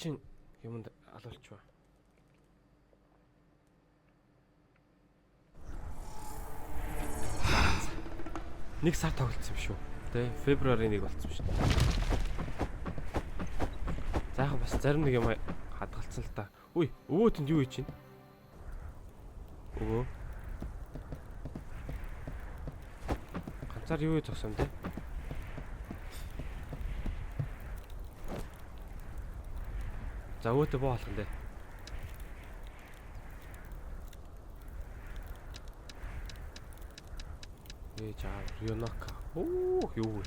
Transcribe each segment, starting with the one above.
Хачин юмд алуулчихва. Нэг сар тоглолцсон юм шүү. Тэ, Февруарын 1 болцсон шүү. За яг бас зарим нэг юм хадгалцсан л та. Үгүй, өвөө тэнд юу хийж чинь? Өвөө. Ганцаар юу хийж зогсон тэ? За өвөөтэй боо болох юм дээ. Ээж аа, Рюнока. Оо, юу вэ?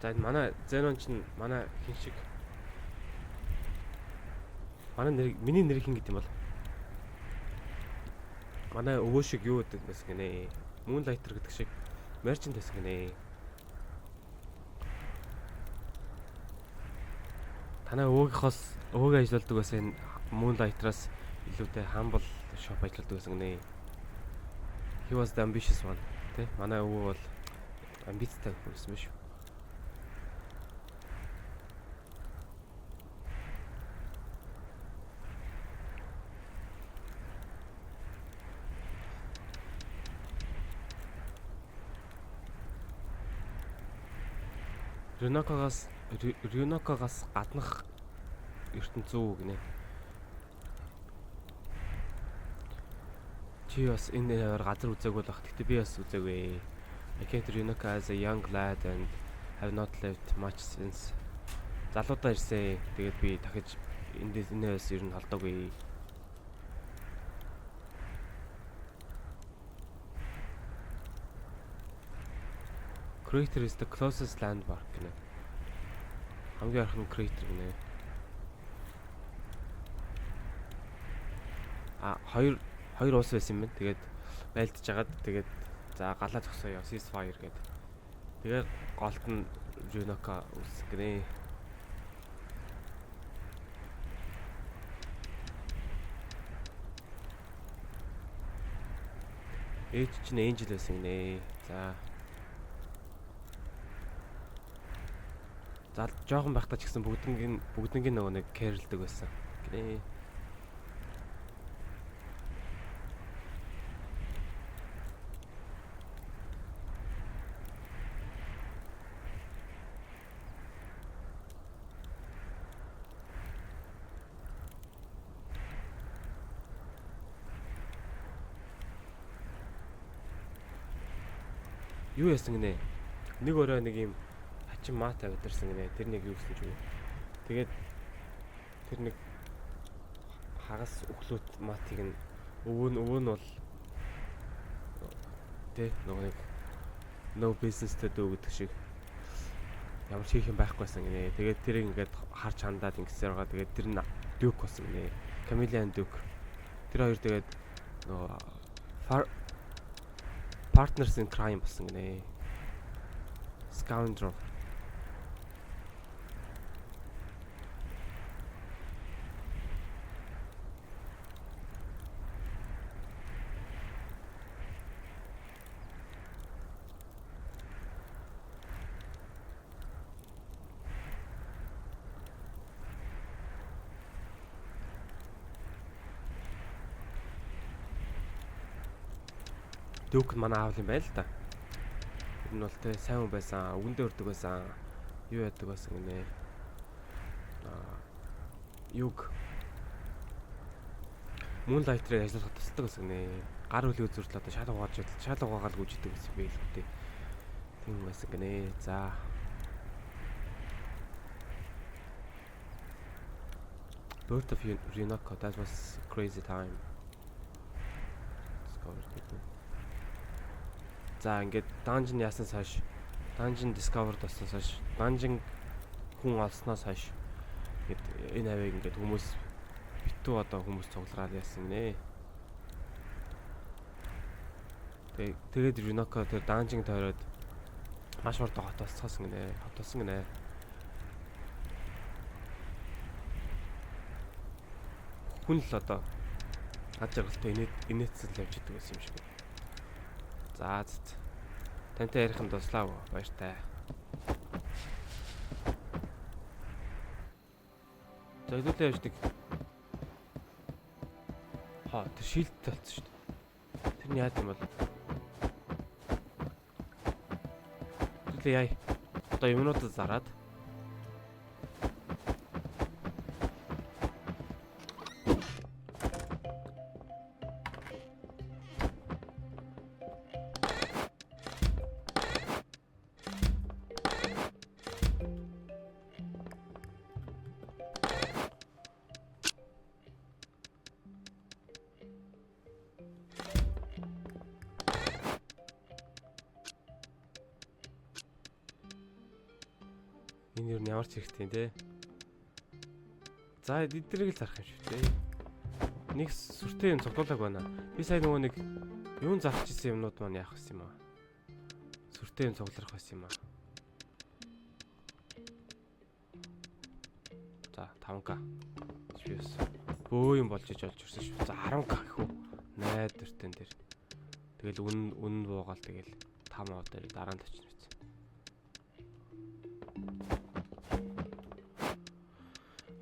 За энэ манай Зенон чинь манай хин шиг манай нэр миний нэр хин гэдэг юм бол манай өвөө шиг юу гэдэг байсан гинэ. Moonlighter гэдэг шиг merchant байсан гинэ. Танай өвөөгийнхоос өвөөгөө ажилладаг байсан энэ Moonlighter-аас илүүтэй humble shop ажилладаг байсан гинэ. He was the ambitious one. Тэ манай өвөө бол амбицтай хүн байсан биш үү? Рюнокогоос гаднах ертөнц үү гинэ. Чи бас энэ яваар газар үзээгүй л бах. Гэхдээ би бас үзээгүй. I came to Ryunoka as a young lad and have not left much since. Залуудаа ирсэн. Тэгээд би дахиж эндээс энэс ер нь холдоогүй. Crater is the closest landmark гинэ. Хамгийн ойрхон нь Crater гинэ. А хоёр улс байсан юм байна. Тэгээд байлдаж хагаад тэгээд за галаа зогсооё. Ceasefire гэдэг. Тэгээд голд нь Ryunoka үүссэн гинэ. Ээж чинь Angel байсан гинэ. За. За жоохон байхдаа ч гэсэн бүгднгийн нөгөө нэг care-лдэг байсан гинэ. Юу яасан гинэ? Нэг өрөө нэг юм хачин мат авдирсан гинэ. Тэр нэг юу гэсэн ч үү. Тэгээд тэр нэг хагас өглөөт матыг нь өвөө нь бол тэ нөгөө нэг no business to do гэдэг шиг ямар ч хийх юм байхгүйсэн гинэ. Тэгээд тэрийг ингээд харж хандаад ингэсээр байгаа. Тэгээд тэр нь Duke болсон гинэ. Chameleon Duke. Тэр хоёр тэгээд нөгөө partners in crime болсон гинэ. Scoundrel. Дүүк нь манай аав юм байна л да. Тэр нь бол тэ сайн хүн байсан, үгэндээ өрдөг байсан. Юу яадаг байсан гинэ. Аа юг Moonlighter-ыг ажиллахад тусалдаг байсан гинэ. Гар үлийн үзүүртэл одоо шал угааж шал угаагаал гүйждэг байсан бэ л үү. Тийм байсан гинэ. За. Birth of Ryunoko, that was crazy time. Discovered people. За ингээд dungeon яасан хойш, dungeon discovered болсон хойш, dungeon хүн олсноос хойш ингээд энэ хавийг ингээд хүмүүс битүү одоо хүмүүс цуглараад яасан гинэ. Тэгээд Rinoka тэр dungeon тойроод маш хурдан хот болцгоосон гинэ. Хот болсон гинэ. Хүн л одоо ад жаргалтай инээдсэл явж идэг байсан юм шиг. За зэ. Тантай ярих нь дуслаа. Баяртай. За хэдүүлээ явж нэг. Ха тэр шилдтэй болсон шүү дээ. Тэр нь яад юм бол? Хэдүүлээ яа. Одоо юмнуудаа зараад. Энэ юу ямар ч хэрэгтэй те. За эднэрийг л зарах юм шиг те. Нэг сүртэй юм цуглуулаг байна. Би сая нөгөө нэг юун зарч ирсэн юмнууд маань яах вэ юм аа. Сүртэй юм цугларах байсан юм аа. За 5к. Би бас бөө юм болж иж олж ирсэн шүү. За 10к гэх үү. Найдвартай дээр. Тэгэл үн буугаал тэгэл 5 мав дээр дараа нь очно.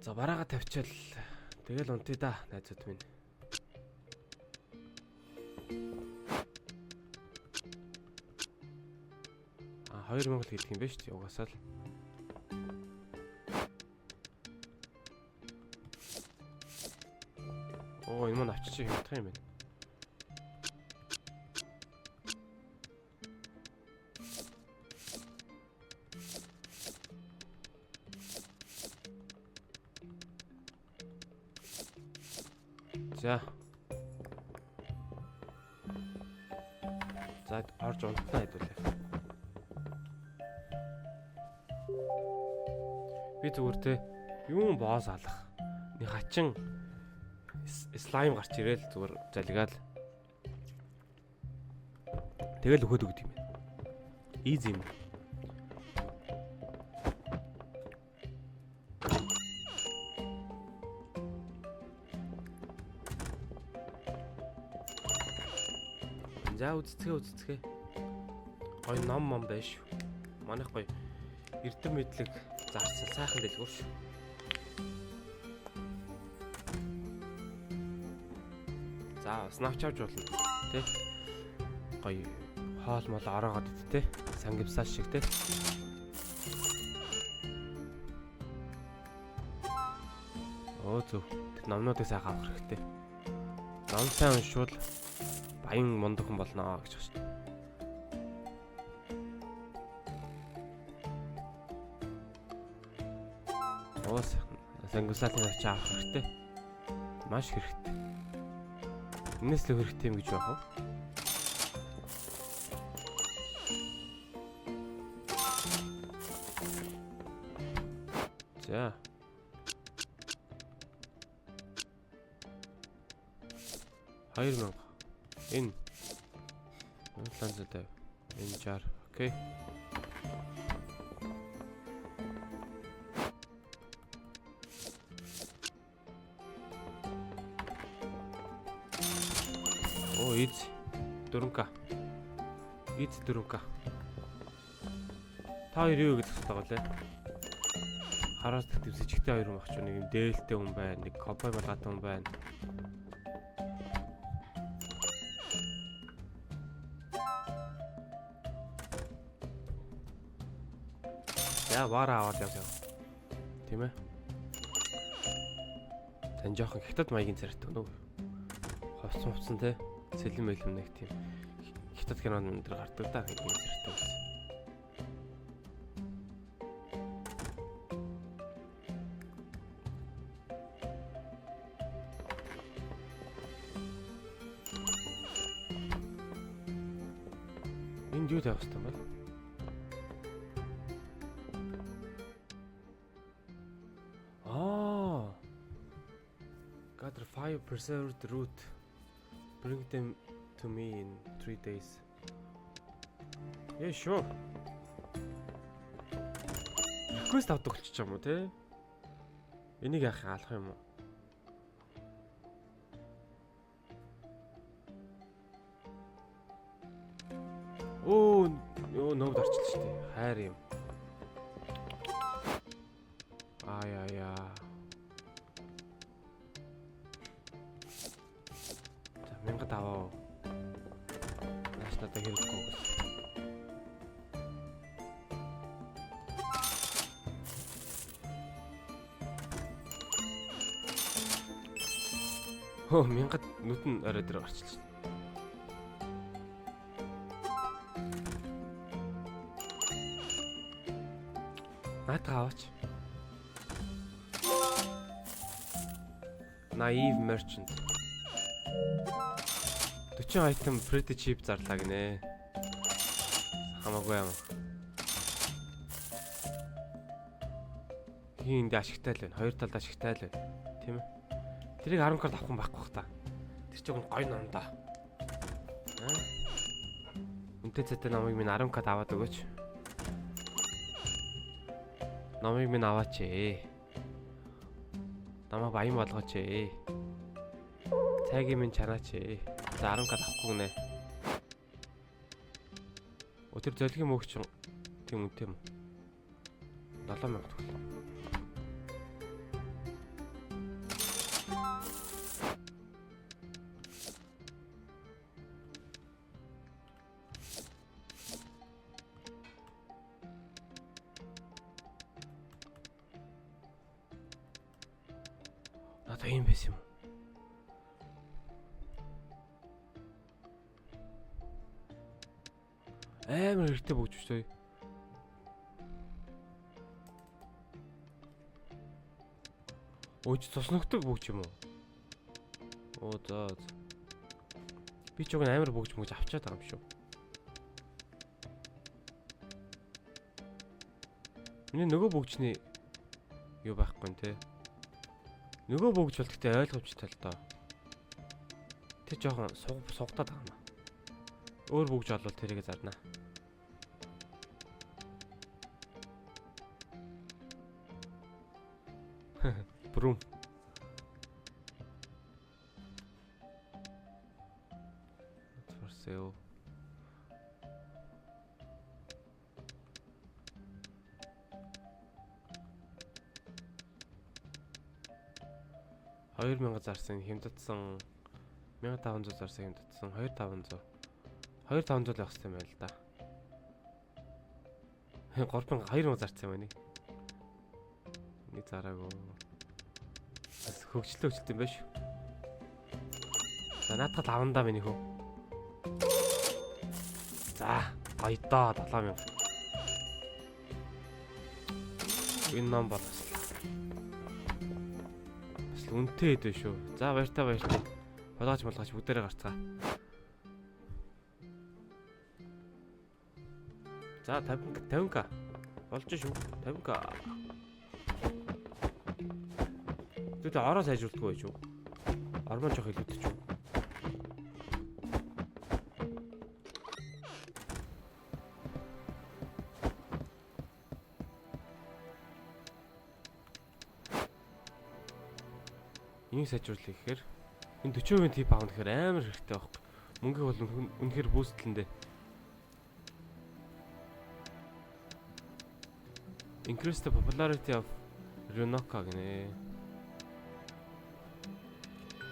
За бараага тавьчаал тэгэл унтъя да найзууд минь. А 2000 л гэдэг юм байна шүү дээ угаасаа л. Оо энэ мань авчиж хямдах юм байна. За. За орж унтнаа хэдүүлээ. Би зүгээр те юун боос алах. Нэг хачин слайм гарч ирээл зүгээр залгаал. Тэгэл өгөөд өгд юм байна. Easy юм. За үзцгээ. Гой ном мом байна шүү. Манайх гой эрдэм мэдлэг зарсан сайхан дэлгүүр шүү. За бас навч авч болно тий. Гой хоол мол ороогод ид тий. Сангивсаа шиг тий. Оо зөв. Тэр номнуудыг сайхан авах хэрэгтэй. Ном сайн уншвал баян мундаг хүн болно гэж байна шүү дээ. Уус сангивсаалын авч авах хэрэгтэй. Маш хэрэгтэй. Энэс л хэрэгтэй юм гэж байх уу? За. 2000. Энэ 750. Энэ 60. Окей. Оо, из 4К. Из 4К. Та хоёр юу гэж асуудаг вэ? Хараас тэвс жигтэй хоёр хүн багч нэг юм дээлтэй хүн байна, нэг копой малгайтай хүн байна. За вара аваад явъя. Тийм ээ. Тань жоохон хятад маягийн царайтай өнөө. Хувцсан хувцсан те. Сэлэн мэлэм нэг тийм хятад кинонд энэ дэр гардаг да нэг юм царайтай байсан. Энд юу тавих хэрэгтэй юм бэ? Аа. Gather five preserved root. Bring them to me in 3 days. Yeah, sure. Request авдаг болчих юм уу те? Энийг яах алах юм уу? Оо, ёо нөвд орчлоо шүү дээ. Хайр юм. Аа яа яа. За 1000 аваа. Нааш надад хэрэггүй гэсэн. Хөө 1000 нүд нь орой дээр гарчлаа шүү. Наадгаа аваач. Naive merchant. 40 item pretty cheap зарлаа гинэ. Хамаагүй юм. Хин энд ашигтай л байна. Хоёр талд ашигтай л байна. Тийм ээ. Тэрийг 10 карт авах юм байхгүй бах та. Тэр чинь гоё ном да. Аа. Үнтэй цайтай номыг минь 10 карт аваад өгөөч. Номыг минь аваач ээ. Намайг баян болгооч ээ. Цайгийн минь чанаач ээ. За 10 карт авахгүй гинэ. О тэр золигийн мөг чинь тийм үнэтэй юм. 7000 төгрөг. Надад ийм байсан юм. Амар хэрэгтэй бөгж шүү. Өөч цус нөхдөг бөгж юм уу? Оо за. Би ч уг амар бөгж мөгж авчаад байгаа юм шүү. Миний нөгөө бөгжний юу байхгүй нэ те. Нөгөө бөгж бол гэхдээ ойлгомжтой л доо. Тэр жоохон сугдаад байгаа юм аа. Өөр бөгж олвол тэрийг зарнаа. Broom. Not for sale. 2000 зарсан хямдсан 1500 зарсан хямдсан 2500 2500 л явах хэрэгтэй юм байна л да. 3000 2000 зарсан юм байна. Нэг зараагүй. Бас хөгжлөө хөгжлөлт юм байна шүү. За наадхал авандаа миний хөө. За гоё доо 7000. Энэ ном бол бас үнэтэй хэд вэ шүү. За баяртай баяртай. Болгооч молгооч бүгдээрээ гарцгаа. За 50 50к болж шүү. 50к. Тэгвэл ороо сайжруулдаггүй байж юу? Ормон жоох илүүтэй ч үү? Энийг сайжруулах гэхээр энэ 40% tip авах гэхээр амар хэрэгтэй байхгүй. Мөнгийг бол үнэхээр boost лэндэ. Increase the popularity of Runoka гинэ.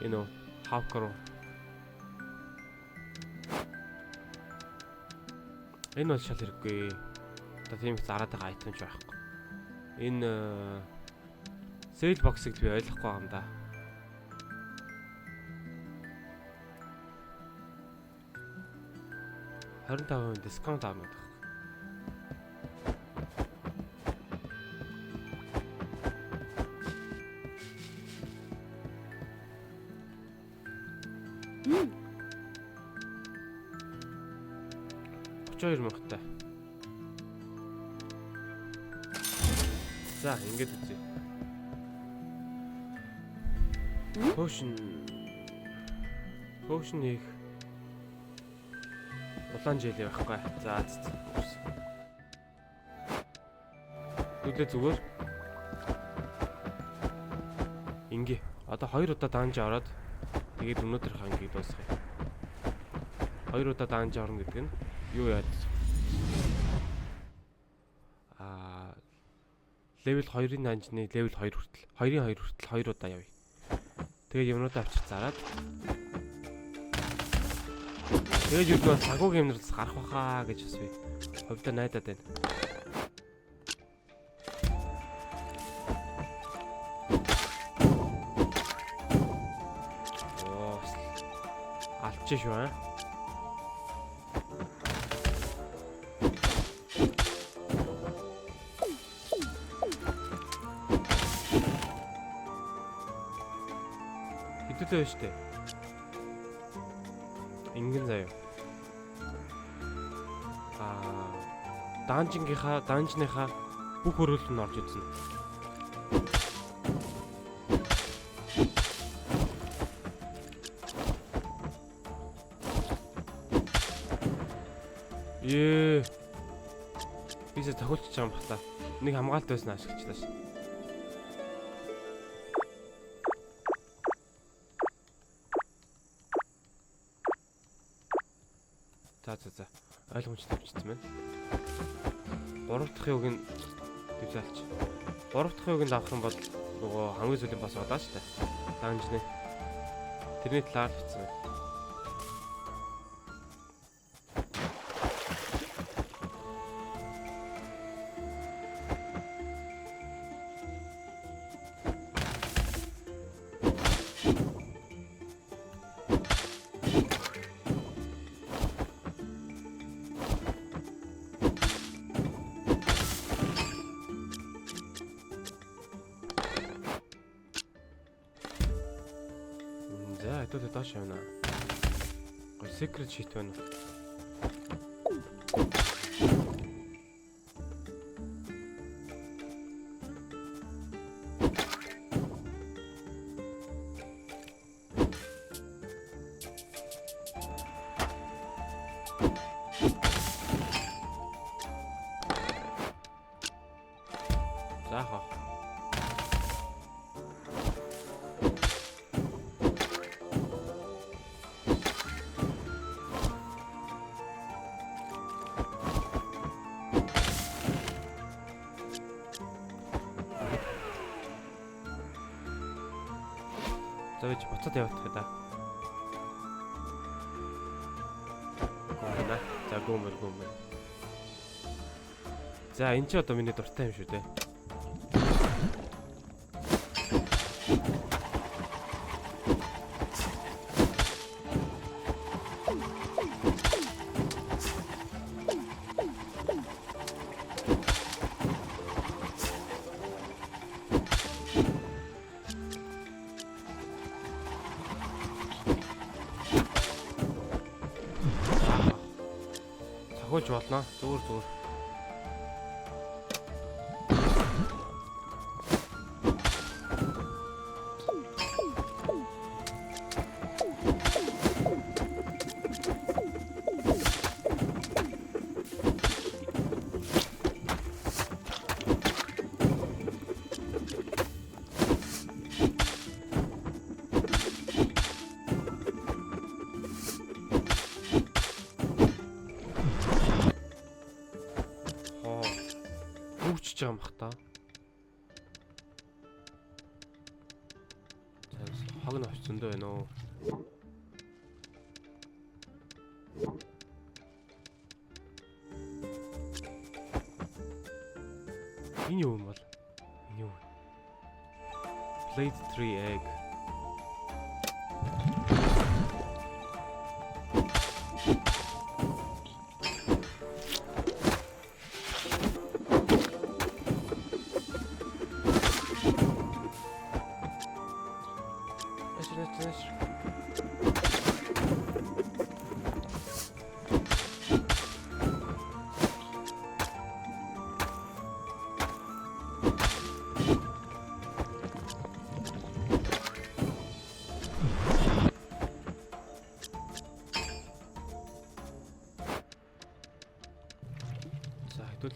You know, Hawkro. Энэ бол шал хэрэггүй. Одоо тийм их зараад байгаа item ч байхгүй. Энэ sale box-ыг би ойлгохгүй байгаа юм да. 25% discount авна гэдэг. 32 мянгатай. За, ингэж үзье. Potion Potion хийх улаан jelly байхгүй. За, за. Нүлээ зүгээр. Ингээ. Одоо хоёр удаа dungeon ороод тэгээд өнөөдрийнхөө ангийг дуусгая. Хоёр удаа dungeon орно гэдэг нь юу яад? Аа, level 2-ын dungeon ы level 2 хүртэл, 2-ын 2 хүртэл хоёр удаа явъя. Тэгээд юмнуудаа авчир зараад тэгээд юу нь сагуугийн юмнаас гарах байхаа гэж бас би хувьдаа найдаад байна. Оо, алчээ шүү аа. Хэдүүлээ байна штэ. Ингэн заяа. Аа, dungeon гийнхаа, dungeon ыхаа бүх өрөөлт нь орж ирсэн. Ее. Бисээ тохиолдож байгаа юм бах та. Нэг хамгаалт байсан ашиглажлаа ш. За за за. Ойлгомжтой болчихсон байна. Гурав дахь юуг нь дэвзаалч. Гурав дахь юуг нь авах юм бол нөгөө хамгийн сүүлийн boss болоо шүү дээ. Dungeon ы. Тэрний талаар л бичсэн байна. За, хэдүүлээ доош явна. Гой secret sheet байна. За хаа. За, бич буцаад явах да. Гомна. За, гомөр гомөр. За, энэ чи одоо миний дуртай юм шүү дээ. Цохиулж болно. Зүгээр зүгээр. Хоо. Хүүчж байгаа юм бах та. За, хог нь авч зөндөө байна уу? Энэ юу юм бол? Энэ юу? Plate 3 egg. Нэш нэш нэш.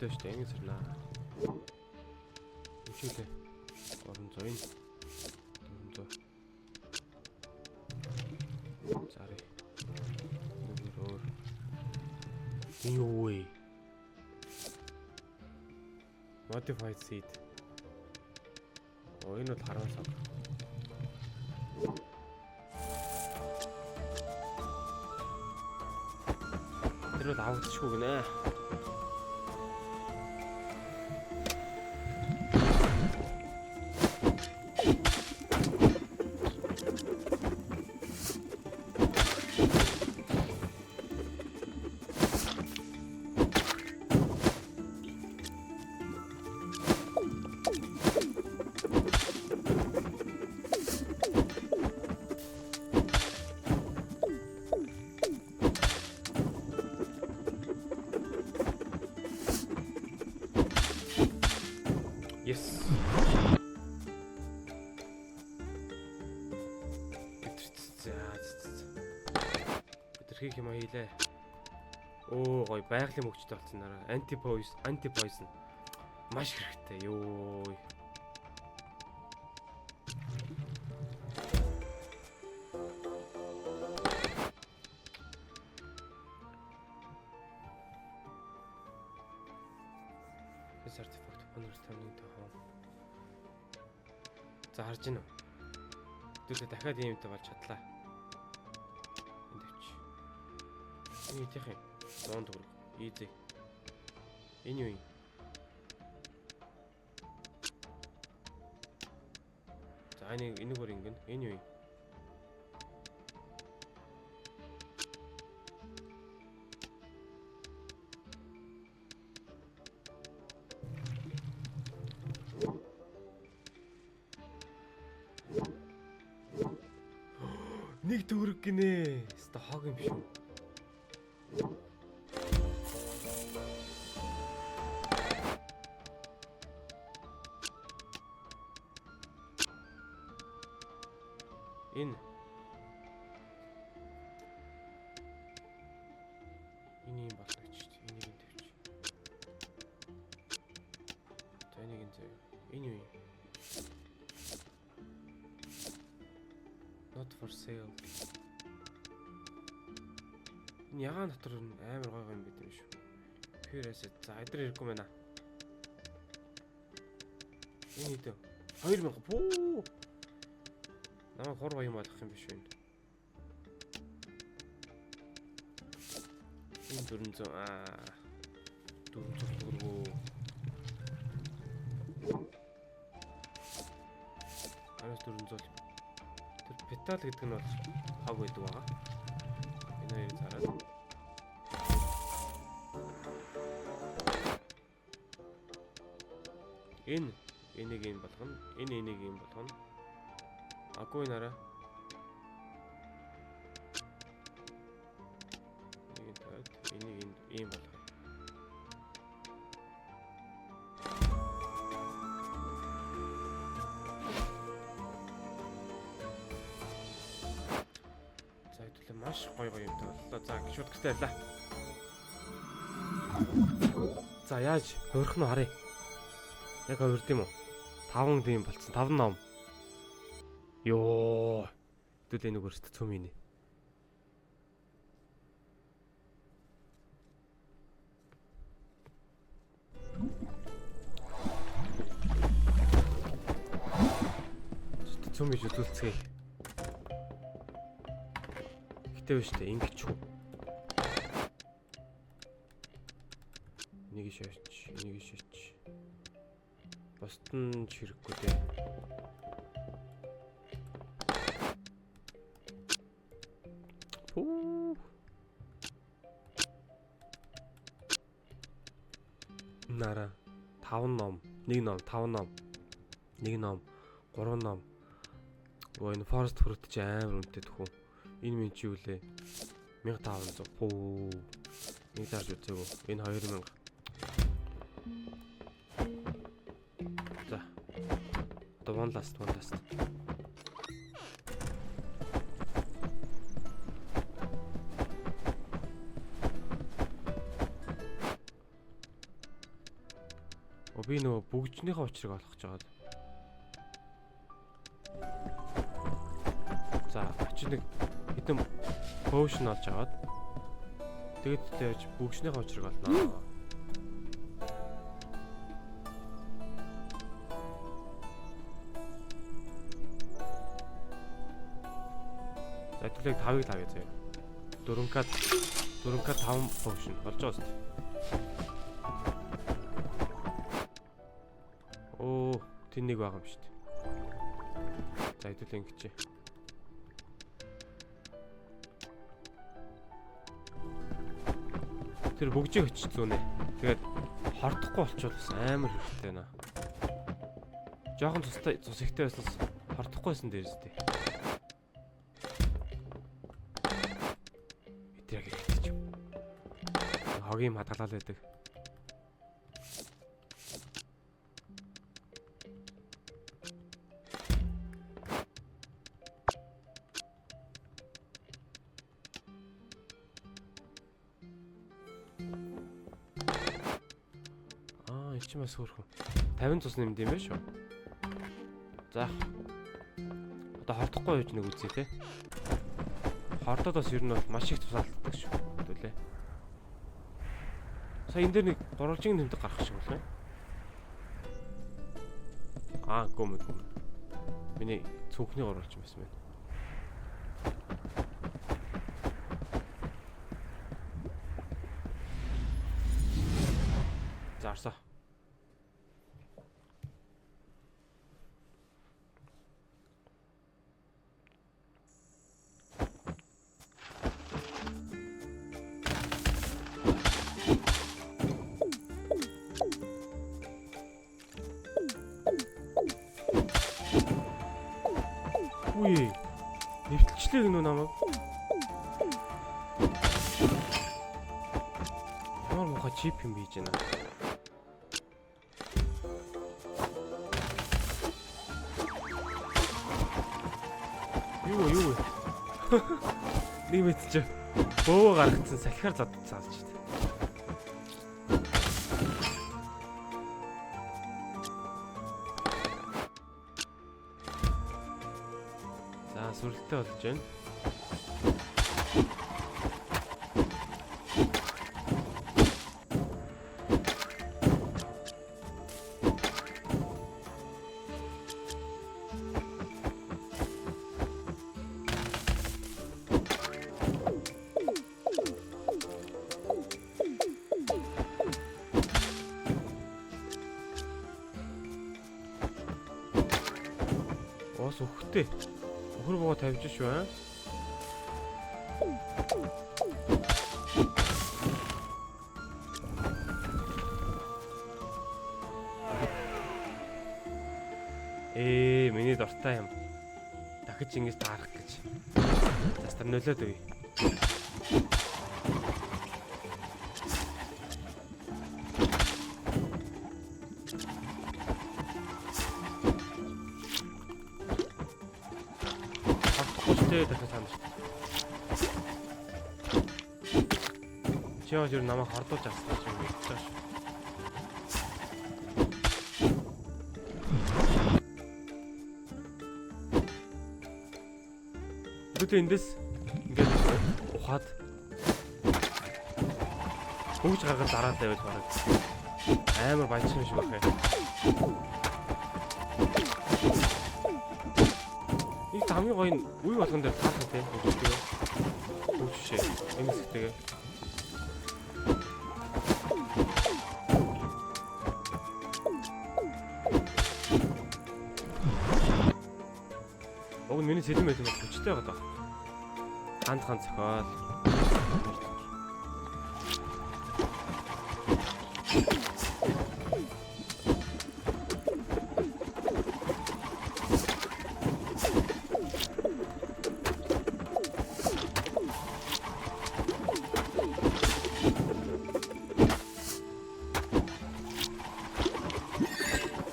Гэтэ шүү дээ, ингэ сарнаа. Үчилээ. 300 энэ. 400. Зарыг. Өөр өөр. Энэ юу вэ? Modified seed. Оо, энэ бол хараан сав. Тэр бол авагдчихгүй гинэ. Yes. За за. Бид нар хийх юм хийлээ. Оо, гоё байгалийн мөгчтэй болсон нараа. Anti poison, anti poison. Маш хэрэгтэй. Йоо. This artifact upon returning to home. За, харж гинөө. Хэдүүлээ дахиад ийм юмтай болж чадлаа. Энд тавьчих. Энэ идэх юм. 100 төгрөг. Easy. Энэ юу юм? За, энийг энэгээр ингэнэ. Энэ юу юм? Нэг төгрөг гинэ. Өстө хог юм шүү. Энэ энэ юм болно гэж шүү дээ. Энийг нь тавьчих. За, энийг нь зөө. Энэ юу юм? Not for sale. Энэ ягаан дотор нь амар гой гой юм байт юм шүү. Pure acid. За, эдгээр хэрэггүй байна. Энэ хэд вэ? 2000. Пүү. Намайг хор баян болгох юм биш үү энэ? Энэ 400, аа, 400 төгрөгөө. Араас 400. Тэр petal гэдэг нь бол хог байдаг байгаа. Энэ хоёрыг зараад. Энэ энийг юм болгоно. Энэ энийг юм болгоно. Агүй нараа. Энийг тавиад энийг энд ийм болгоё. За, хэдүүлээ маш гоё гоё юмтай боллоо. За, шууд гэртээ авлаа. За, яаж хувирах нь харъя. Яг хувирд юм уу? 5 тийм болцсон. 5 ном. Йоо. Хэдүүлээ нэг өрсөлд цөм хийнэ. Цөм хийж үзүүлцгээе. Гэтэ биш үү, ингэж үү. Энийг шаач, энийг шаач. Бусд нь ч хэрэггүй дээ. Пүү. Нара 5 ном, 1 ном, 5 ном, 1 ном, 3 ном. Өө, энэ forest fruit чи амар үнэтэй тхүү. Энэ минь чи юу лээ? 1500. Пүү. Нэг зарж үзээгүй. Энэ 2000. За. Одоо one last, one last. Би нөгөө бүгжнийхээ учрыг олох гэж байгаа. За, очиж нэг хэдэн potion олж аваад тэгээд явж бүгжнийхээ учрыг олноо. За, төлөг 5-ыг л авъя заяа. 4К 5 potion болж байгаа үст. Оо, тэн нэг байгаа юм шүү дээ. За, хэдүүлээ ингэчээ. Тэр бүгжийг очиж зүүнэ. Тэгээд хордохгүй болчвол бас амар хэрэгтэй байна. Жохон цустай цус ихтэй байснаас хордохгүй байсан дээрээс дээ. Тэр яг хэрэгтэй ч юм. Хогийн хадгалаад байдаг. Аа, энэ ч бас хөөрхөн. 50 цус нэмд юм байна шүү. За. Одоо хордохгүй байж нэг үзье те. Хордоод бас ер нь бол маш их цус алддаг шүү. Хэдүүлээ. Сая энэ дээр нэг гурвалжин нэмдэг гарах шиг болно. Аа, гомд. Миний цүнхний гурвалжин байсан байна. За, арсаа. Үгүй. Нэвтэлчлээ гэнэ үү намайг? Ямар муухай чип юм хийж байна. Юу юу вэ? Нэг мэт чи бөөгөө гаргацсан салхиар задцаалж шít. За, сүрэлттэй болж байна. Ус өгөхтэй. Өхөр богоо тавьж шүү аа. Миний дуртай юм. Дахиж ингэж таарах гэж. Застар нөлөөд өгье. Хордохгүй дахиж санаж. Чи хоёр намайг хордуулж авсан юм мэдчихэж байгаа шүү. Хэдүүлээ эндээс ингээд ухаад хөгж гаргаж дараад байвал бараг амар баяжсан юм шиг байх юм. Нэг хамгийн гоё нь үе болгон дээр таарах тийм хөгждөг. Хөгж шээ. Энэ хэсэгтэйгээ. Уг нь миний сэлэм байсан бол хүчтэй байгаа даа. Ганц ганц зохиол.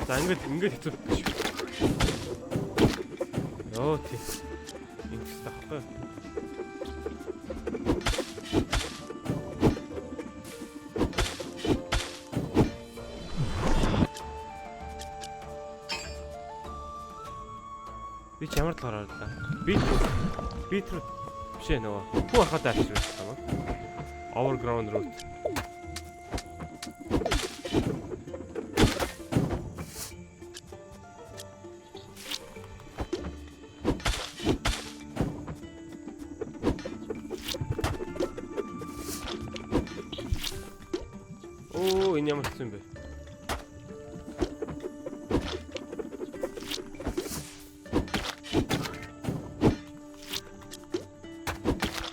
За ингээд хэцүү биш. Йоо тий. Ингэх хэрэгтэй байхгүй юу? Би ч ямар талаар орлоо? Beetroot. Beetroot биш ээ нөгөө. Хүн ороход авчирсан юм уу? Overgrown root. Оо, энэ ямар хэцүү юм бэ?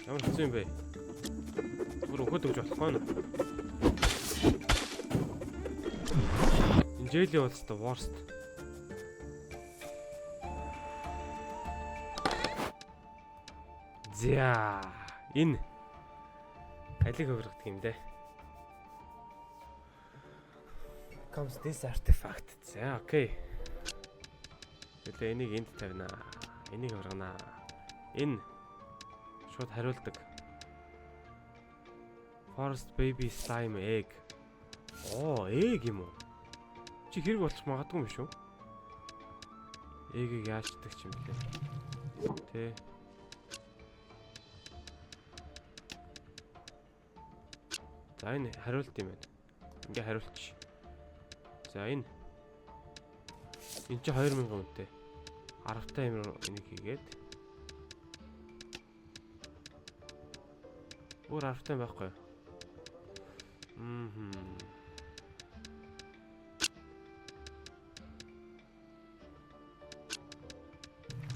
Ямар хэцүү юм бэ? Зүгээр өхөд өгч болохгүй нэ. Энэ jelly бол ёстой worst. За, энэ алиг хөврөгдөх юм дээ. Comes this artifact. За, окей. Тэгээ энийг энд тавина. Энийг хөргөнө. Энэ шууд хариулдаг. Forest baby slime egg. Оо, egg юм уу? Чи хэрэг болчих магадгүй юм шүү. Egg-ийг яачдаг ч юм блэ. Тэ. За, энэ хариулт юм байна. Ингээ хариулчих. За, энэ чи 2000 үнэтэй. 10 та юм энийг хийгээд. Өөр 10 та юм байхгүй юу? Мм.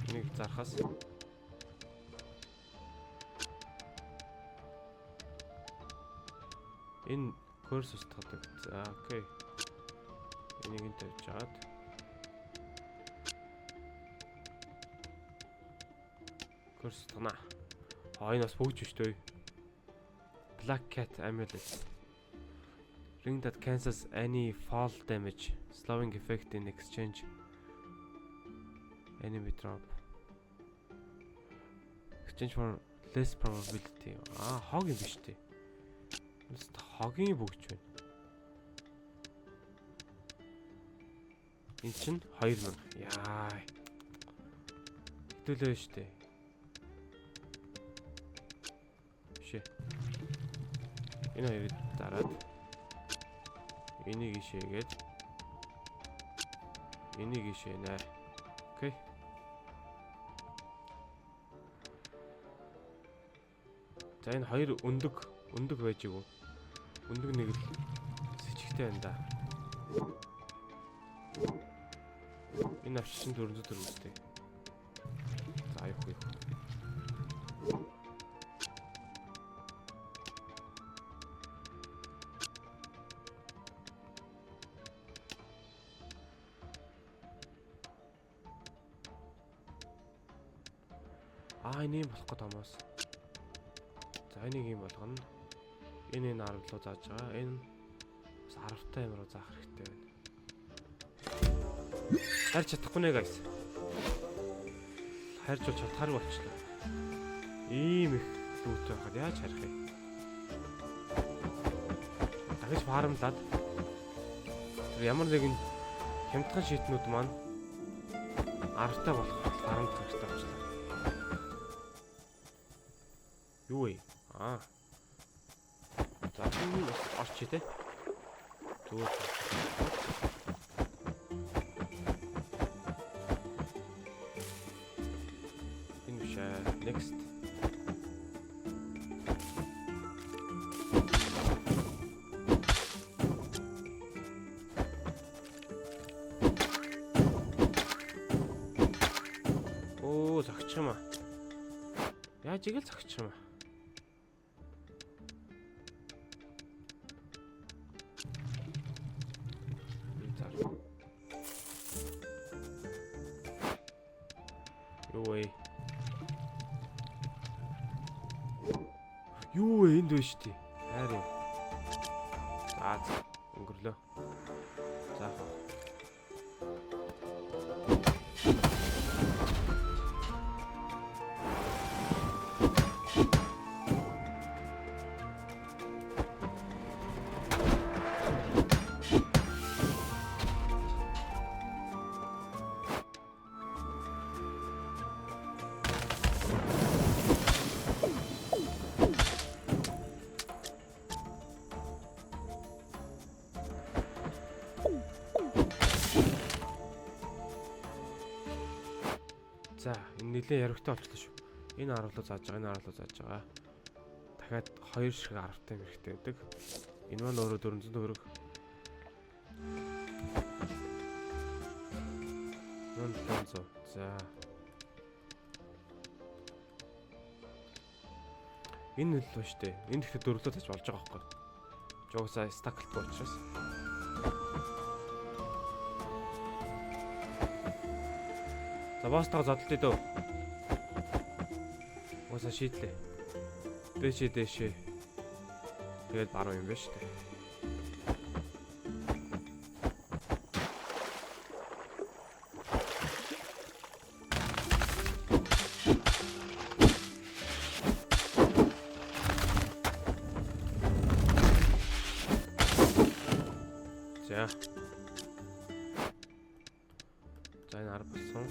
Энийг зархаас энэ curse устгадаг. За, окей. Энийг нь тавьж агаад curse устгана. А, энэ бас бөгж биш дээ. Black Cat Amulet. Ring that cancels any fall damage, slowing effect in exchange. Enemy drop. Exchange for less probability. Аа, хог юм биш үү? Мэт хогийн бөгж байна. Эн чинь 2000. Яа. Хэдүүлээ шүү дээ. Биш ээ. Энэ хоёрыг дараад энийг ишээгээд энийг ишээнэ. Окей. За, энэ хоёр өндөг өндөг байж гоо. Өндөг нэг л сэжигтэй байна да. Энэ авч чинь 404 үстэй. За, аюух юу. Аа, энэ юм болох гээд томоос. За, энийг юм болгоно. Энэ 10 руу зааж байгаа. Энэ бас 10 та юм руу заах хэрэгтэй байна. Харж чадахгүй нэ guys. Харж бол чадхааргүй болчихлоо. Ийм их loot байхад яаж харах юм? Дахиж farm лаад тэр ямар нэгэн хямдхан шийднүүд маань 10 та болох farm лах хэрэгтэй болчихлоо. Юу вэ? Аа. За, энэ бас орчие те. Зүгээр. Энэ биш ээ. Next. Оо, зогчих юм аа. Яаж игэл зогчих юм аа. Би зар. Юу вэ? Юу вэ, энд вэ шүү дээ. Хайр юм. За, за, өнгөрлөө. За, хаа. За, энэ нэлээд яригтай болчихлоо шүү. Энэ 10 руу зааж байгаа, энэ 10 руу зааж байгаа. Дахиад 2 шиг 10-тай юм хэрэгтэй байдаг. Энэ маань өөрөө 400 төгрөг. 1700. За. Энэ л ба штэ. Энэ гэхдээ дөрвөлөө тач болж байгаа байхгүй. Жуусаа стаклгүй учраас. За босстойгоо зодтолтой дөө. Уусаа шийдлээ. Дээшээ дээшээ. Тэгээд баруун юм байна штэ. За. За энэ 10 болсон.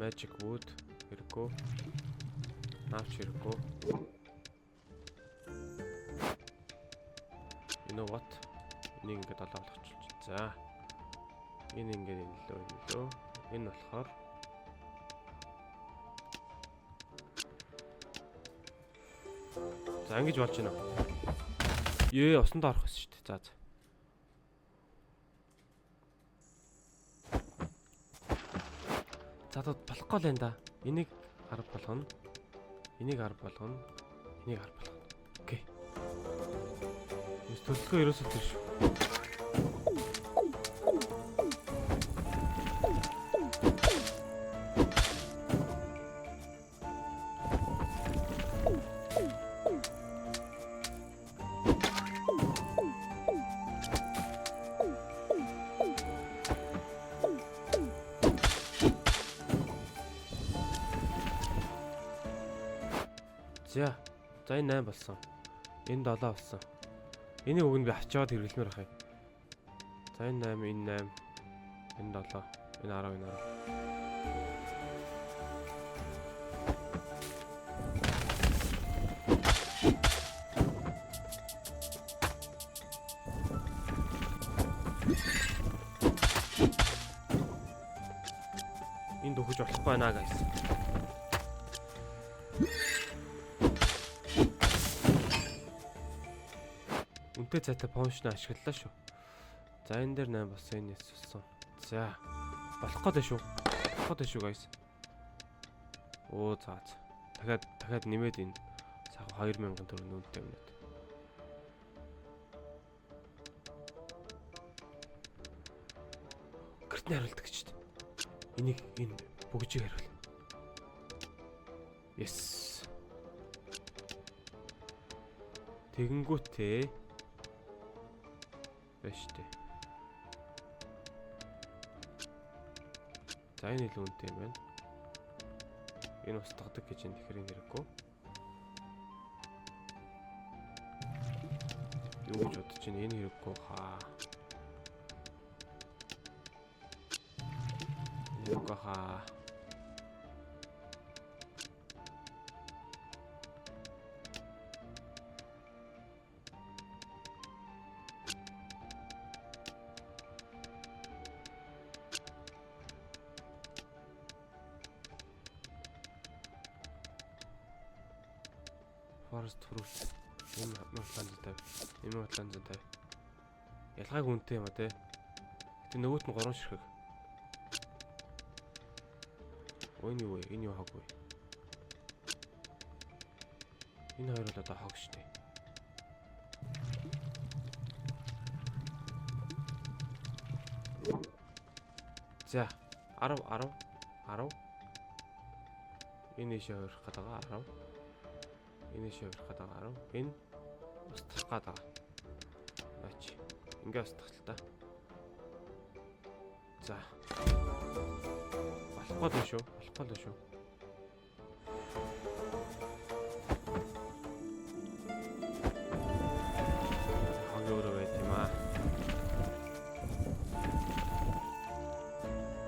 Magic Wood хэрэггүй. Навч хэрэггүй. You know what? Энийг ингээд 7 болгочихлоо. За. Энэ ингээд энэ лөө энэ лөө. Энэ болохоор за ингэж болж байна. Ее, усанд орох гэсэн шүү дээ. За за. За болохгүй л энэ да. Энийг 10 болгоно. Энийг 10 болгоно. Энийг 10 болгоно. Окей. Эс төлөвлөгөө ерөөсөө тэр шүү. За. За энэ 8 болсон. Энэ 7 болсон. Энийг уг нь би авчиад хэрэглэмээр байх юм. За энэ 8, энэ 8, энэ 7, энэ 10, энэ 10. Энд өгөж болохгүй байна guys. Үнтэй цайтай помшн ашиглалаа шүү. За энэ дээр 8 болсон, энэ 9 болсон. За болох гээд шүү. Болох гээд шүү guys. Оо за. Дахиад нэмээд энэ сайхан 2000 төгрөг үнэтэй юм байна. Гэртний хариулдаг гэж дээ. Энийг энэ бүгжийг хариул. Yes. Тэгэнгүүтээ байна штэ. За энэ илүү үнэтэй юм байна. Энэ устгадаг гэж энэ тэгэхээр энэ хэрэггүй. Юу гэж бодож байна? Энэ хэрэггүй хаа. Энэ хэрэггүй хаа. Forest fruit 1750, 1750. Ялгааг үнэтэй юм а те. Гэтэ нөгөөт нь 3 ширхэг. Өө энэ юу вэ? Энэ юу хог вэ? Энэ хоёр бол одоо хог шүү дээ. За 10 10 10. Энэ ийшээ хорих гэдэг байгаа 10. Энэ ийшээ хорих гэдэг байгаа 10. Энэ устгах гээд байгаа. Наач. Ингээ устгах л та. За. Болохгүй л шүү. Болохгүй л шүү. Хог өөрөө байт юм аа.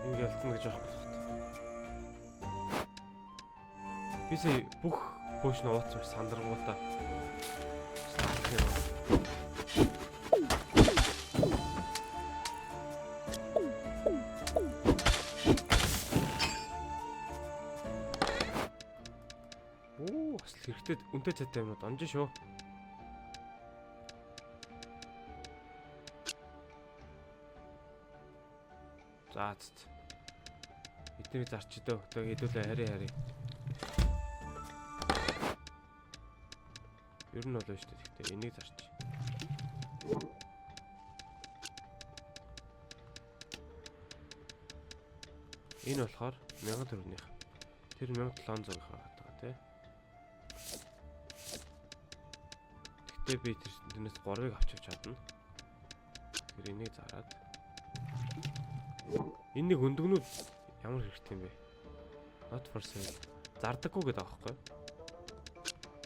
Ингээ ялцсан гэж аахгүй байна. Би сая бүх potion ууцсан сандрангуудаа. Юм. Хэрэгтэй үнэтэй цайтай юмнууд онж шүү. За цэц. Эднийг зарч дөө. Тэгээ хэдүүлээ хари хари. Ер нь бол шүү дээ. Гэхдээ энийг зарч. Энэ болохоор 1000 төгрөгнийх. Тэр 1700-ийнх байгаа тий. Гэхдээ би тэрнээс 3-ыг авч явж чадна. Тэгэхээр энийг зараад. Энэ нэг өндөгнүүд ямар хэрэгтэй юм бэ? Not for sale. Зардаггүй гэдэг байгаа байхгүй юу?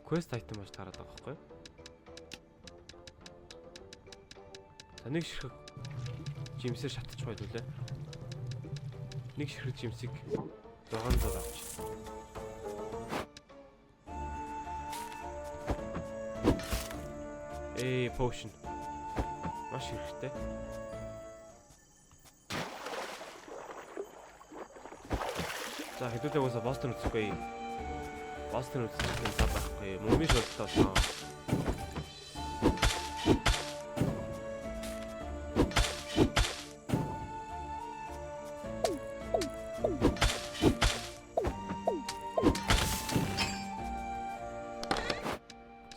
Quest item болж таарад байгаа байхгүй юу? За нэг ширхэг жимсээр шатчих байлгүй лээ. Нэг ширхэг жимсийг 600 авч. Эй, potion. Маш хэрэгтэй. За хэдүүлээ уусаа Бостон үзэхгүй. Бостон үзэх юм зав байхгүй. Мөнгөний шолттой болсон.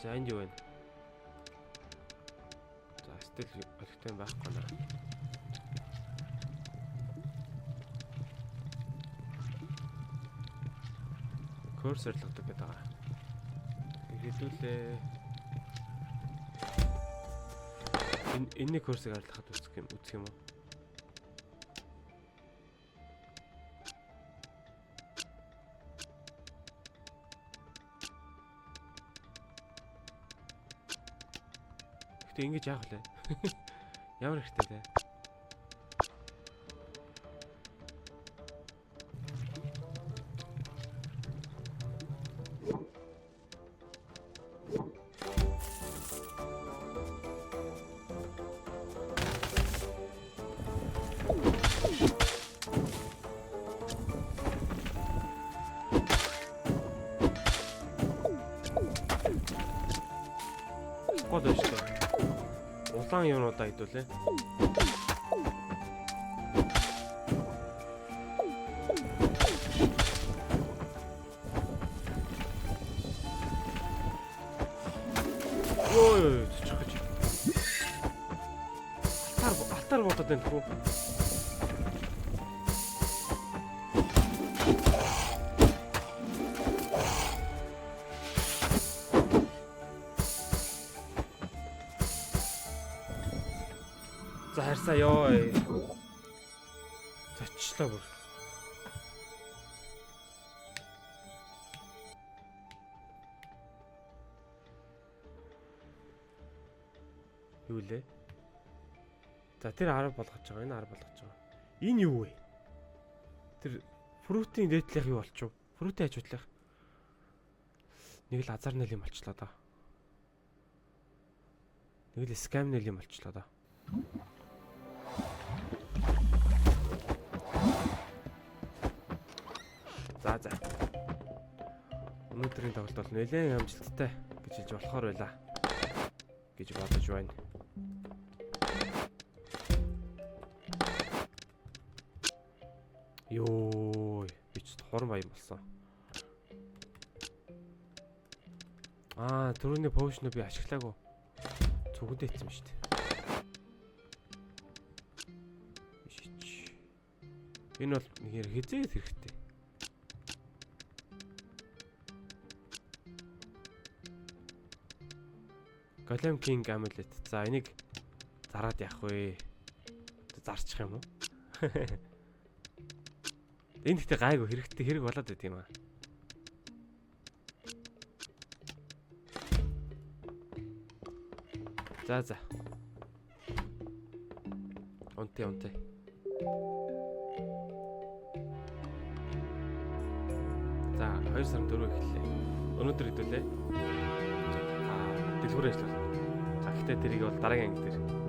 За энд юу вэ? За стил олигтой байхгүй наа. Курс арилгадаг гэдэг байгаа. Хэдүүлээ. Энэ курсыг арилгахад үзэх юм уу? Гэтэ ингэж яах вэ? Ямар хэрэгтэй те? Гол шүү дээ. Улаан юмнуудаа хэдүүлээ. Йоо, цочих гэж. Алтар бодоод байна хүү. За харьсаа ёо. Зочлоо бүр. Юу лээ? За тэр 10 болгож байгаа. Энэ 10 болгож байгаа. Энэ юу вэ? Тэр фрутийн дээдлэх юу болчих вэ? Фрутийн хажуудлах. Нэг л азар нэл юм болчлоо доо. Нэг л скам нэл юм болчлоо доо. За за. Өнөөдрийн тоглолт бол нэлээд амжилттай гэж хэлж болохоор байлаа гэж бодож байна. Йоо, би ч хуран баян болсон. Аа, түрүүний potion би ашиглаагүй. Зүгэндээ ицсэн шүү дээ. Энэ бол нэг хизээд хэрэгтэй. Golem King Amulet. За энийг зараад явах вэ? Зарчих юм уу? Энэ гэхдээ гайгүй хэрэгтэй хэрэг болоод байт юм аа. За за. Унтээ унтээ. За 2 сарын 4 эхэллээ. Өнөөдөр хэдүүлээ. Дэлгүүр ажиллана. За гэхдээ тэрийг бол дараагийн анги дээр